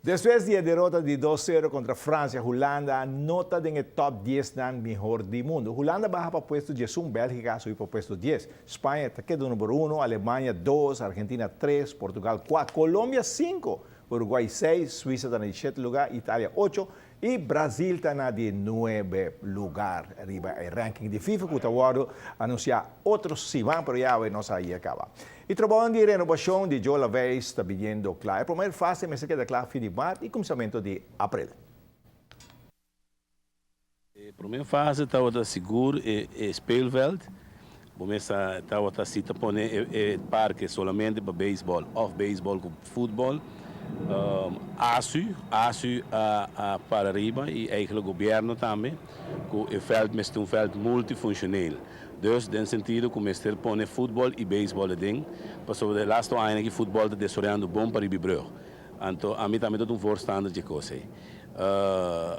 Despues di e derota di 2-0 contra Francia, Hulanda no ta den e top 10 nan mihor di mundo. Hulanda a baha pa puesto 11, Belgica a subi pa puesto 10. Spaña ta keda number 1, Alemania 2, Argentina 3, Portugal 4, Colombia 5, Uruguay 6, Suiza ta na di 7 lugar, Italia 8 y Brasil ta na di 9 lugar. Riba e ranking di FIFA cu ta wordo anuncia otro siman, pero ya nos a caba. E trabou di renovacion di Joe Laveist ta biniendo cla. E prome fase mester keda cla fin di maart y cuminsamento di april. E prome fase tabata sigur e speelveld. Cuminsa tabata si ta pone e parke solamente pa baseball, of baseball cu futbol. ASU, ASU a para riba y eigenlijk gobierno tambe, cu e veld mester un veld multifunctioneel. Dus den sentido cu mester pone futbol y baseball aden, pasobra e laatste aña cu futbol ta desaroyando bon pa riba e brug. Anto, ami tambe ta un voorstander di cos.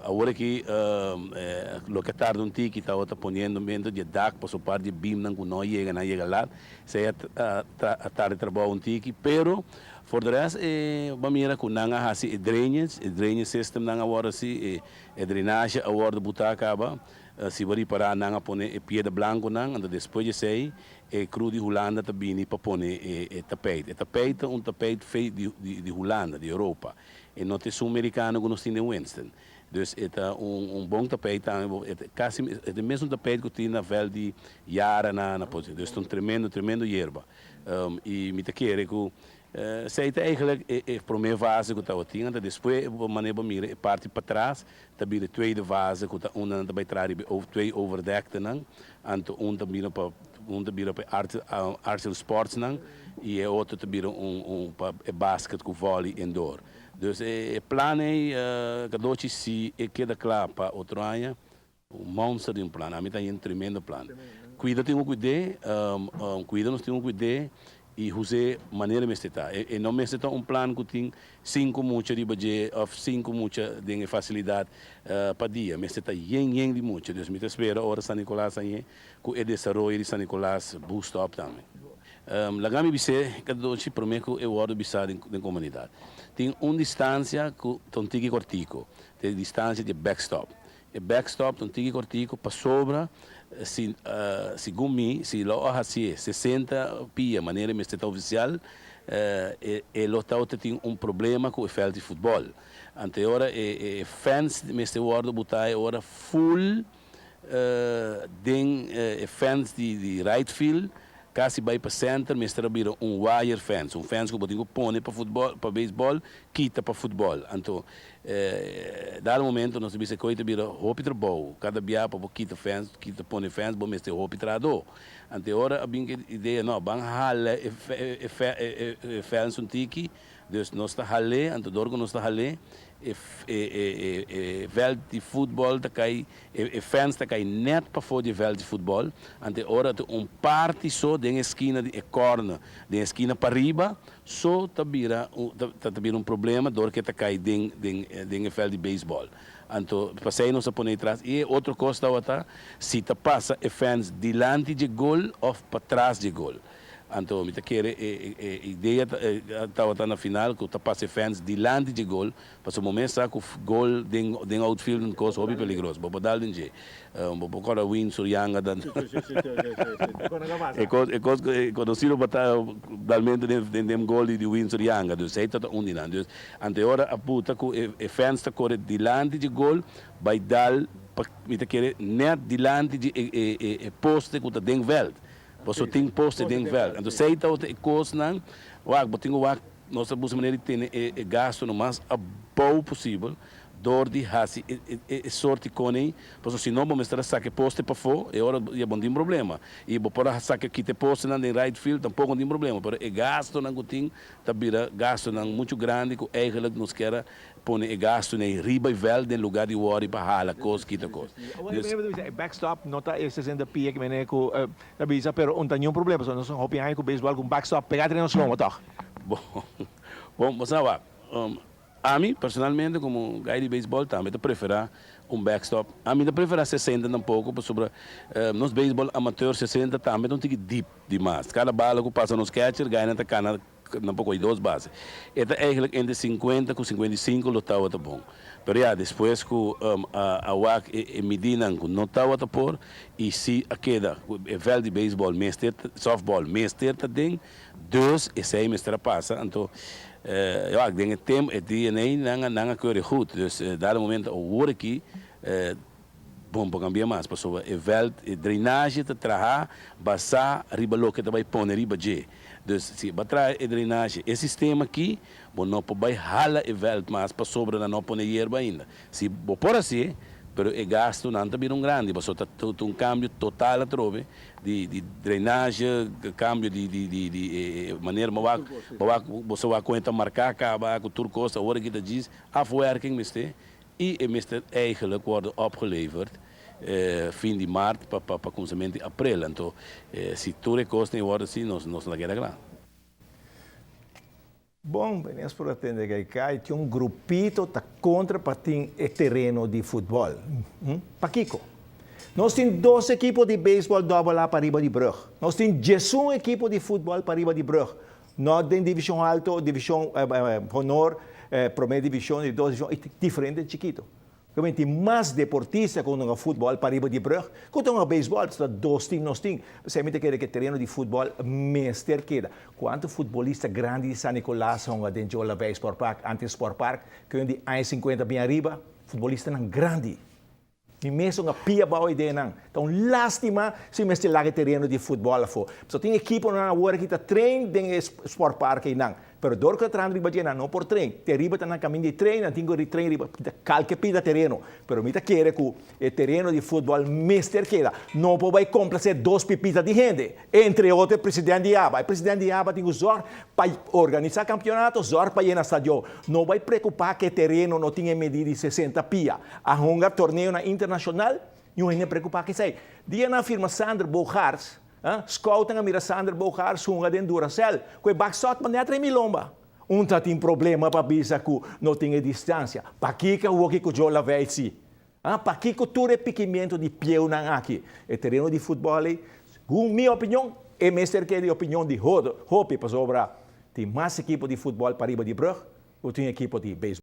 Awor aki, loke tarda un tiki ta poniendo dentro di dak, pa un par di beam nan cu no yega, no yega laat, sea tarda trabou un tiki, pero voor de rest, bo mira cu nan a hasi e drainage system nan awor asina, e drenahe awor di bota caba, si bo ripara nan a pone e piedra blanco nan, anto despues di esey, e crew di Hulanda ta bini pa pone e tapijt. E tapijt ta un tapijt di Hulanda, di Europa. E no ta americano cu nos tin di Winston. Dus e un bon tapijt tambe, e casi e mesun tapijt cu tin na veld di Yara na positie. Dus un tremendo, tremendo yerba. Y mi ta kere cu esey ta eigenlijk e prome fase cu tabatin, anto despues manera mira e parti patras, ta bira e tweede fase cu ta un ta bay traha over twee overdekte nan, anto un ta bira pa arts and sports nan y e otro ta bira un pa basket cu volley indoor. Dus e plan ey, cadochi, si e keda cla pa otro aña, un monster di un plan. Ami ta un tremendo plan. Cuida tin cu cuida, cuida nos tin cu cuida y usa manera mester ta. E no mester ta un plan cu tin cinco mucha di budget of cinco mucha di facilidad pa dia. Mester ta yen yen di mucha. Dus mi ta spera ora San Nicolas ey cu e desaroyo di San Nicolas boost up tambe. Laga mi bisa cadochi prome cu e wordo bisa den comunidad. Tin un distancia cu ta un tiki cortico. Tin distancia di backstop. E backstop un tiki cortico pa sobra si, segun mi, si lo hasi 60 pia manera mester ta oficial, e lo ta tin un problema cu e veld di futbol. Anto ora e fence mester wordo bota ora full den e fence di right field, casi bay pa center, mester bira un wire fence, un fence cu bo tin cu pone pa futbol, pa baseball, kita pa futbol. Anto, dado momento nos bisa cu ta bira hopi trabou, cada dia pa kita fence, kita pone fence, bo mester hopi trahado. Anto ora a bin idea, no, ban hala e fence un tiki, dus nos ta hal'e, anto dor cu nos ta hal'e, e veld di futbol ta cay, e fence ta cay net pa di veld di futbol, anto ora un parti so den skina di corner, den skina pa riba, so ta bira un problema dor cu ta cay den veld di baseball. Anto, p'esey nos a pone atras. Y otro cos ta, si ta pasa e fence dilanti di gol of patras di gol. Anto, mi ta kere e idea tabata na final cu ta pasa e fence dilanti di gol, pa e momento sa cu gol den outfield un cos hopi peligroso. Bo dal den je. Bo por win Surianga dan. E cos conocido bata dalmente den gol di win Surianga. Dus ey ta un di nan. Dus anto ora a puta cu e fence ta core dilanti di gol, bay dal mi ta kere net dilanti di e poste cu ta den veld. Bo tin poste den veld. Anto esey ta e cos nan, wak, bo tin wak, nos ta busca manera di tene e gasto no mas abou posibel, dor di hasi e sorti cone, paso si no bo mester saca poste pafo, e ora ya bo no tin problema. Y bo por saca kita poste nan den right field, tampoco no tin problema, pero e gasto nan cu tin, ta bira gasto nan mucho grandi cu eigenlijk nos kier pone e gasto na riba e veld den lugar di worry pa hala cos, kita cos. Dus, backstop no ta e 60 pia cu mene cu ta bisa, pero no tin ningun problema, so nos hopi cu baseball cu backstop pega den nos lomba, toch? Bon, bo sabi, ami personalmente como guy di baseball tambe ta prefera un backstop. Ami ta prefera 60 tampoco, pasobra nos baseball amateur 60 tambe no tin deep demas. Cada bala cu pasa nos catcher, gana ta cana. Nan por coge dos base. E ta eigenlijk entre 50 cu 55 lo tawata bon. Pero ya, despues cu a wak e midinan cu no tawata por y si a keda cu e veld di baseball mester, softball mester ta den, dus esey mester a pasa. Anto, ya, den e tempo e DNA nan a keurig goed. Dus dado momento awor aki bon por cambia mas, pasobra e veld, e drenahe ta traha basa riba loke ta bay pone riba dje. Dus si bo traha e drenahe, e sistema aki, bo no por bay hala e veld mas pasobra nan no pone yerba ainda. Si bo por haci, pero e gastonan ta bira un grandi, pasobra ta un cambio total atrobe di drenahe, cambio di manera bo wak, bo wak, boso wak con e ta marca caba cu tur cos, awor aki ta djis afwerking mester y e mester eigenlijk worden opgeleverd fin di maart pa cuminsamentu di april. Anto si tur e cosnan wordo asina, nos no ta keda cla. Bon, Benes por atende cu ey tin un grupito ta contra pa tin e tereno di futbol. Pakico? Nos tin dos ekipo di baseball double A pariba di brug. Nos tin 11 ekipo di futbol pariba di brug. No den division halto, division honor, prome division y dos division, diferente chikito. Como tin mas deportista cu un futbol pariba di brug, cu un baseball, ta dos team nos tin. Bo ta kere cu tereno di futbol mester keda. Cuanto futbolista grandi di San Nicolas hunga den Joe Laveist Sport Park, antes Sport Park, cu di 1,50 bin ariba, futbolistanan grandi. Mi mes un pia bao idea nan. Anto, lastima si mester laga tereno di futbol afo. So tin ekiponan awor cu ta train den Sport Park nan. Pero dor cu train riba nan no por train. Te riba ta na caminda di train, nan tin cu train riba calke pida tereno. Pero mi ta kere cu e tereno di futbol mester keda. No por bay complace dos pipita di hende. Entre otro, presidente di ABA. E presidente di ABA tin cu zorg pa organisa campeonato, zorg pa yena stadion. No bay preocupa cu e tereno no tin medida di 60 pia. A hunga torneo na internacional, no ta preocupa cu esey. Dia nan firma Xander Bogaerts, scout a mira Xander Bogaerts hunga den Duracell. Cu e backstop ma net milomba. Un ta tin problema pa bisa cu no tin distancia. Pakico awor cu Joe Laveist si? Ah, pakico tur e pikimento di pieunan aki? E tereno di futbol, cu mi opinion, e mester cu e opinion di hopi pasobra tin mas ekipo di futbol pariba di brug, of tin ekipo di baseball.